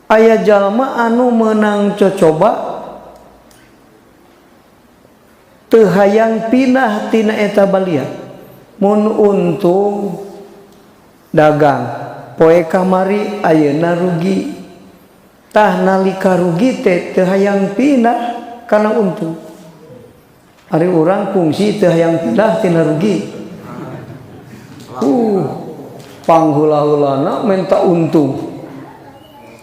Aya jalma anu menang cocoba teu hayang pindah tina eta balia. Mun untung dagang, poe kamari ayeuna rugi. Tah nalika rugi teh teu hayang pindah kana untung. Ari urang kungsi teu hayang pindah tina rugi. Panghula-hulana minta untung.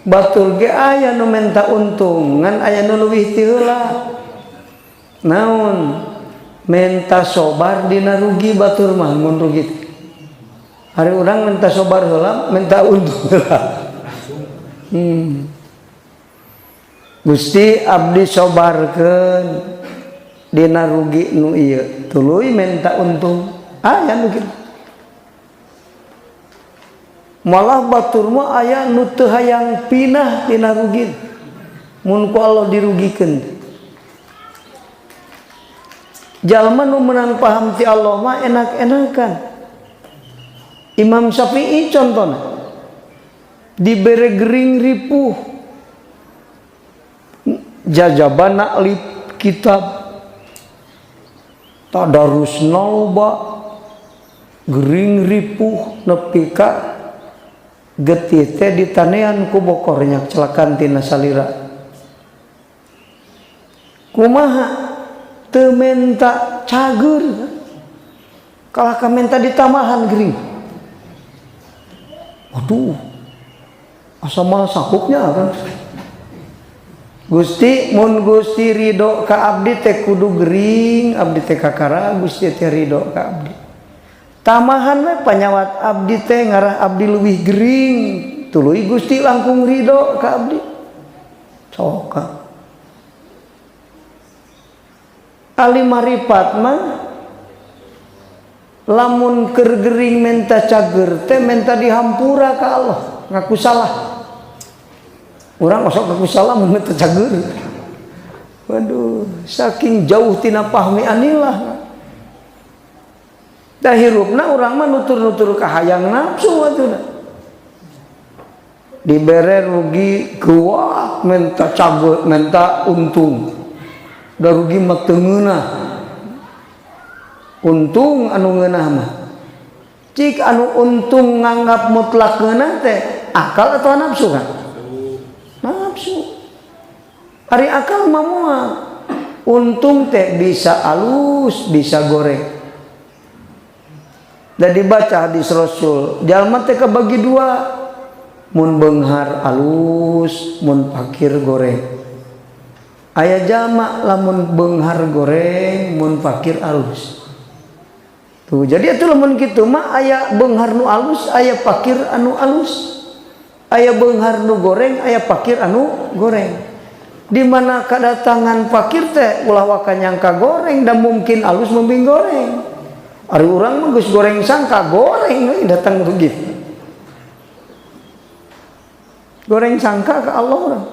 Batur ge aya nu minta untung, ngan aya nu leuwih ti heula. Naon? Menta sobar dina rugi batur mah mun rugi. Ari urang minta sobar heula, minta untung heula. Gusti abdi sobarkeun dina rugi nu ieu, tuluy minta untung. Aya nu kitu. Malah batur mah aya nu teu hayang pinah tina rugi. Mun ku Allah dirugikeun. Jalma nu menang paham ti Allah mah enak-enakan. Imam Syafi'i contohna dibere gering ripuh, jajabana lip kitab, tadarus loba, gering ripuh nepi ka getih teh ditanean ku bokor nyak celakan tina salira. Kumaha teu menta cager, kalah ka menta ditamahan gering. Waduh, asa mah sangkupnya kan. Gusti mun Gusti ridho ka abdi teh kudu gering, abdi teh kakara Gusti teh ridho ka abdi. Tamahan we panyawat abdi teh ngarah abdi leuwih gering, tuluy Gusti langkung ridho ka abdi. Sok. Ali marifat mah lamun keur gering menta cager teh menta dihampura ka Allah, ngaku salah. Urang osok ngaku salah mun menta cager. Waduh, saking jauh tina pahmi anilah. Da hirupna urang mah nutur-nutur kahayang nafsu atuh. Dibere rugi kuat menta cager, menta untung. Da rugi mah teu ngeunah. Untung anu ngeunah mah. Cik anu untung nganggap mutlak ngeunah teh akal atau nafsu kan? Nafsu. Ari akal mah moal. Untung teh bisa alus, bisa goreng. Dan dibaca hadis Rasul, jalma teh kabagi dua, mun beunghar alus, mun fakir goreng. Aya jalma lamun beunghar goreng, mun fakir alus. Tuh, jadi atuh lamun kitu mah aya beunghar nu alus, aya fakir anu alus. Aya beunghar nu goreng, aya fakir anu goreng. Di mana kedatangan fakir teh ulah waka nyangka goreng dan mungkin alus membing goreng. Ari urang mah geus goreng sangka goreng we datang rugi. Goreng sangka ke Allah urang.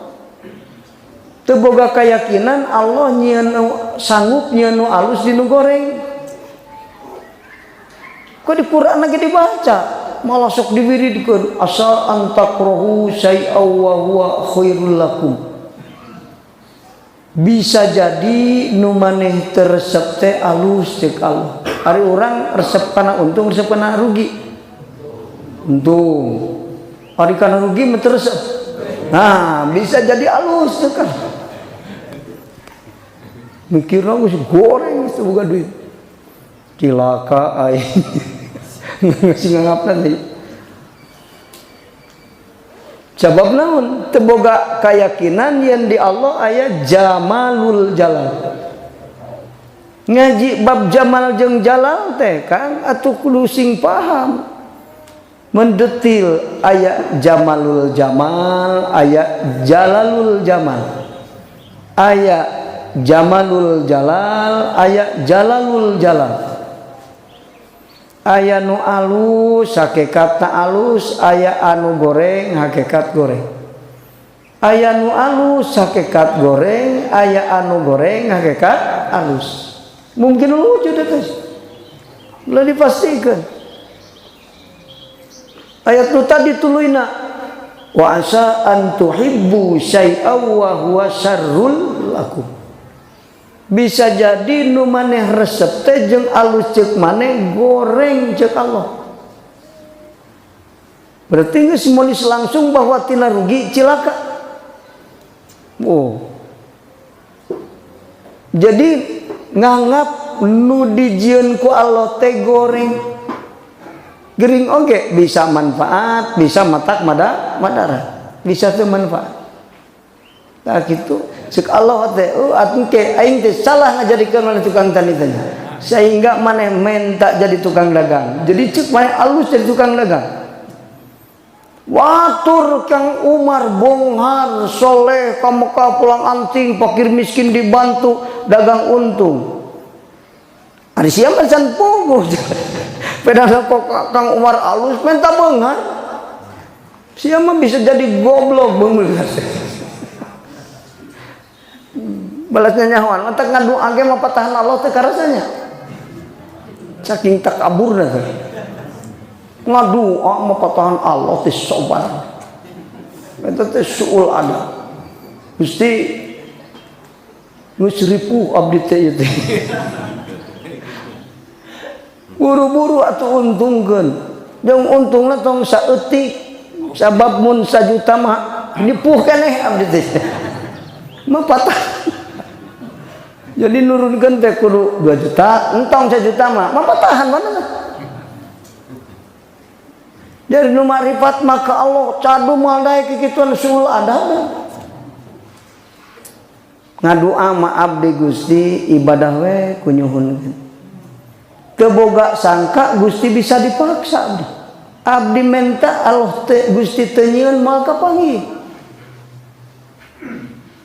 Teu boga keyakinan Allah nyieun sanggup nyieun nu alus di nu goreng. Kok di Quran lagi dibaca malah sok diwiridkeun asa antakrohu syai'a wa huwa khairul lakum. Bisa jadi nu maneh teu resep teh alus cek Allah. Ari urang resep kana untung, resep kana rugi. Untung. Ari kana rugi mah teu resep. Nah, bisa jadi alus cek kan. Mikirna geus goreng geus boga duit. Cilaka aing. Geus nganggapna deui. Sabab naon? Teu boga keyakinan yen di Allah aya jamalul jalal. Ngaji bab jamal jeung jalal teh Kang atuh kudu sing paham. Mendetil aya jamalul jamal, aya jalalul jamal. Aya jamalul jalal, aya jalalul jalal. Aya nu alus hakikatna alus, aya anu goreng hakikat goreng. Aya nu alus hakikat goreng, aya anu goreng hakikat alus. Mungkin lucu deh guys. Ulah dipastikan. Ayat nu tadi tuluyna Wa asa an tuhibbu syai'aw wa huwa syarrul lakum. Bisa jadi nu maneh resep teh jeung alus ceuk maneh goreng ceuk Allah. Berarti geus monis langsung bahwa tina rugi cilaka. Oh. Jadi nganggap nu dijieun ku Allah teh goreng. Gering oge bisa manfaat, bisa matak madarat, bisa teu manfaat. Tah kitu ceuk Allah teh, oh atuh ke aing teh salah ngajadikeun maneh tukang tani teh. Sehingga maneh menta jadi tukang dagang. Jadi ceuk maneh alus jadi tukang dagang. Watur Kang Umar bonghar soleh ka Mekah pulang anting fakir miskin dibantu dagang untung. Ari sia mah can puguh. Beda kok Kang Umar alus menta beunghar. Sia mah bisa jadi goblok beunghar. Balasnya nyahoan, matak ngadoa ge mah patahan Allah teh karasanya. Saking takaburna teh. Ngadoa mah patahan Allah teh sobar. Eta teh suul adab. Gusti geus ripuh abdi teh ieu teh. Buru-buru atuh untungkeun. Jeung untungna tong saeutik. Sabab mun sajuta mah nipuh keneh abdi teh. Mah patah. Jadi nurunkeun teh kudu 2 juta, entong sajuta mah, mah patahan mana lah. Jadi nu makrifat maka Allah cadu moal daek kikituan suul adab. Ngadoa ma abdi Gusti ibadah we kunyuhunkeun. Teu boga sangka Gusti bisa dipaksa abdi. Abdi menta Allah teh Gusti teu nyieun moal kapanggih.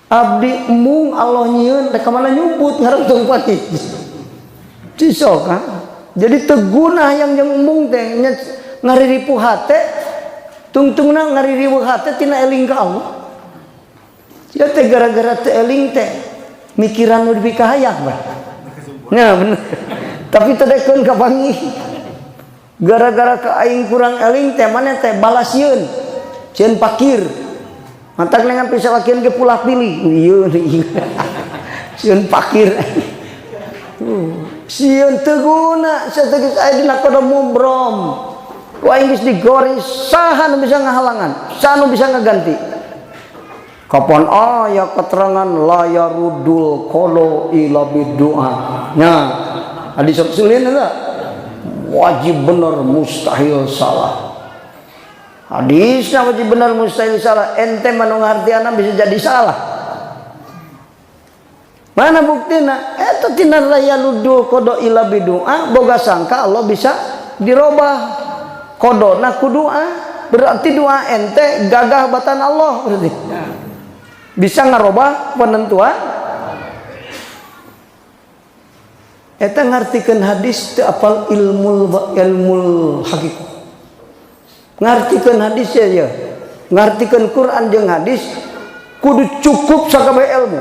Abdi embung Allah nyieun teh ka mana nyumput ngarep tong panggih. Cisok ha. Jadi teguna yang jeung embung teh ngariripu hate tungtungna ngaririweuh hate tina eling ka Allah. Sia teh gara-gara teu eling teh mikiran nu dipikahayang bah. Nya bener. Tapi teu dekeun ka panggih. Gara-gara ka aing kurang eling teh maneh teh balas sieun. Sieun pakir. Mantak dengan pisau lakian ke pulah pilih. Ieu sieun pakir. Sieun teu guna sia teh geus aya dina kodo mubrom. Ku aing geus digoris saha nu bisa ngahalangan, saha nu bisa ngaganti. Kapan aya keterangan la yarudul qada ila bidu'a. Nya, hadis sulin eta wajib bener mustahil salah. Hadisnya wajib bener mustahil salah. Ente mah nu ngartiana bisa jadi salah. Mana buktina? Eta tina la yarudul qada ila bidu'a boga sangka Allah bisa dirobah. Qadona ku doa, berarti doa ente gagah batan Allah berarti. Bisa ngarobah penentuan. Eta ngartikeun hadis teu apal ilmul haqiqah. Ngartikeun hadis ya, ya. Ngartikeun Quran jeung hadis kudu cukup sakabeh ilmu.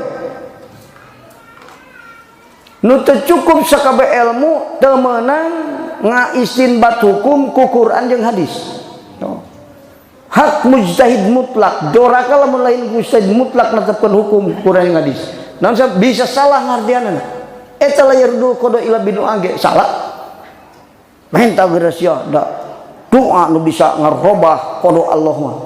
Nu teu cukup sakabeh ilmu teu meunang ngaistinbat hukum ku Quran jeung hadis. No. Hak mujtahid mutlak, doraka lamun lain mujtahid mutlak netepkeun hukum Quran jeung hadis. Naon bisa salah ngartianana. Eta la yardul qada ila bidu'a ge salah. Menta geus sia da doa nu bisa ngarobah qada Allah mah.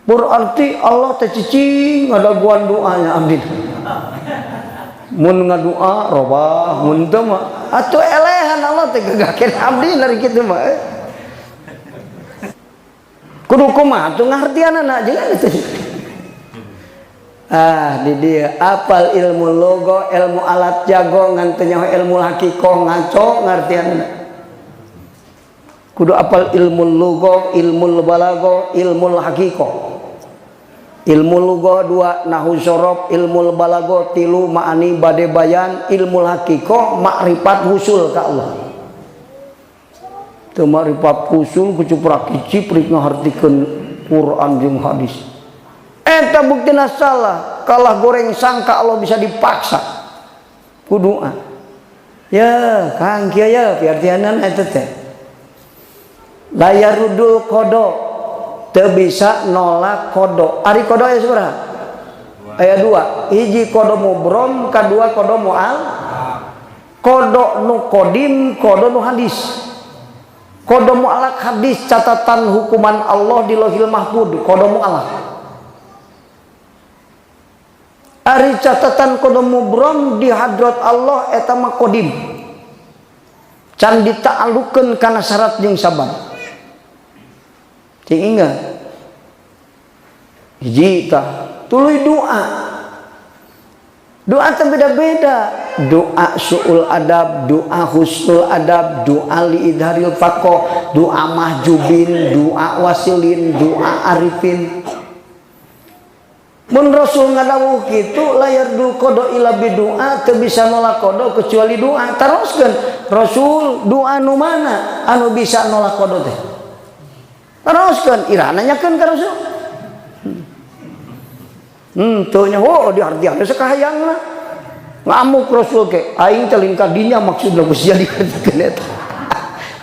Berarti Allah teh cicing ngadaguan doanya abdi. Mun ngadua robah, mun teu mah atuh elehan Allah teh gagakeun abdi nari kitu mah. Kudu kumaha atuh ngartianana jeung itu. Ah, di dia apal ilmu logo, ilmu alat jago ngan teu nyaho ilmu hakikoh ngaco ngartianana. Kudu apal ilmu logo, ilmu balago, ilmu hakikoh. Ilmu lugo dua nahu sorof, ilmu balago tilu ma'ani bade bayan, ilmu hakikoh makrifat husul ka Allah. Teu makrifat husul kucuprak kicip rek ngahartikeun Quran jeung hadis. Eta buktina salah, kalah goreng sangka Allah bisa dipaksa. Ku doa. Ya, Kang kieu ya piartianan eta teh. La yarudul qada, teu bisa nolak qada. Ari qada aya sabaraha? Aya dua. Hiji qada mubrom, kadua qada mu'al. Qada nu qadim, qada nu hadis. Qada mu'alaq hadis catatan hukuman Allah di Lauhil Mahfud, qada mu'alaq. Ari catatan qada mubrom di hadrat Allah eta mah qadim. Can dita'allukeun kana syarat jeung sabab. Cing ingat. Hiji tah, tuluy doa. Doa teh beda-beda. Doa su'ul adab, doa husnul adab, doa liidharil faqih, doa mahjubin, doa wasilin, doa arifin. Mun Rasul ngadawuh kitu la yardul qada illa bidu'a, teu bisa nolak qada kecuali doa. Taroskeun Rasul doa nu mana anu bisa nolak qada teh? Teruskan, ira nanyakeun ka Rasul. Teu nya oh diartian sakahayangna. Ngamuk Rasul ke, aing teh lain ka dinya maksudna geus jadi ngartikeun eta.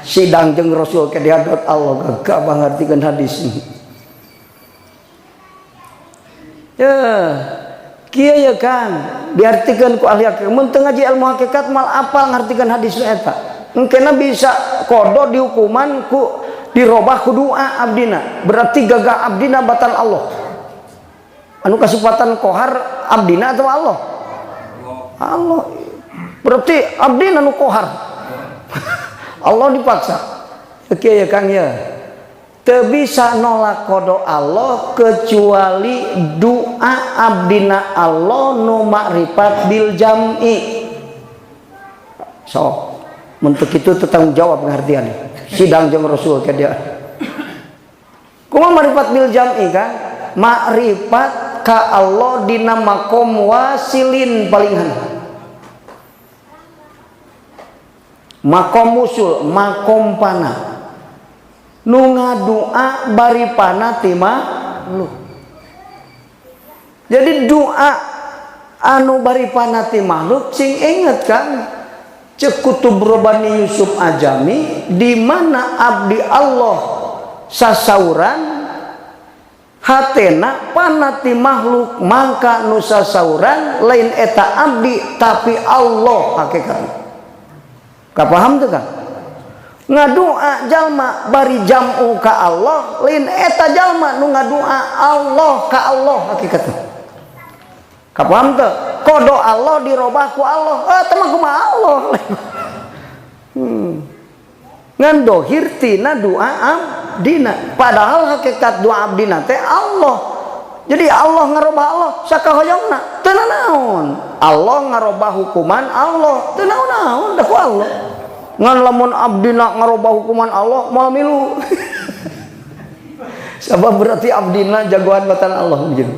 Sidang jeung Rasul ke di hadrat Allah gagah ngartikeun hadis ini. Ya, kieu ya Kang, diartikeun ku ahli hakikat. Mun teu ngaji ilmu hakikat mal apal ngartikeun hadis nu eta. Engkena bisa qada dihukuman ku dirobah ku doa abdina, berarti gagah abdina batal Allah. Anu kasipatan kohar abdina atau Allah? Allah. Berarti abdina nu kohar. Allah dipaksa. Oke ya Kang ya. Teu bisa nolak qada Allah kecuali doa abdina Allah nu makrifat bil jam'i. So, untuk itu tanggung jawab pengertian. Sidang jeung Rasul ke dia. Kumaha makrifat bil jam'i kan? Makrifat ka Allah dina makom wasilin palingan. Makom musul, makom pana. Nu ngadua bari pana ti makhluk. Jadi doa anu bari pana ti makhluk sing inget kan? Cek Kutub Robani Yusuf Ajami di mana abdi Allah sasauran hatena panati makhluk mangka nu sasauran lain eta abdi tapi Allah hakikatna. Kapaham teu Kang? Ngadoa jalma bari jam'u ka Allah lain eta jalma nu ngadoa Allah ka Allah hakikatna. Kapaham teu? Kodo Allah dirobah ku Allah. Teh mah kumaha Allah. Ngan dohir tina doa abdina. Padahal hakikat doa abdina teh Allah. Jadi Allah ngarobah Allah sakahoyongna. Teu nanaon. Allah ngarobah hukuman Allah. Teu naon-naon da ku Allah. Ngan lamun abdina ngarobah hukuman Allah moal milu. Sabab berarti abdina jagoan batan Allah gitu.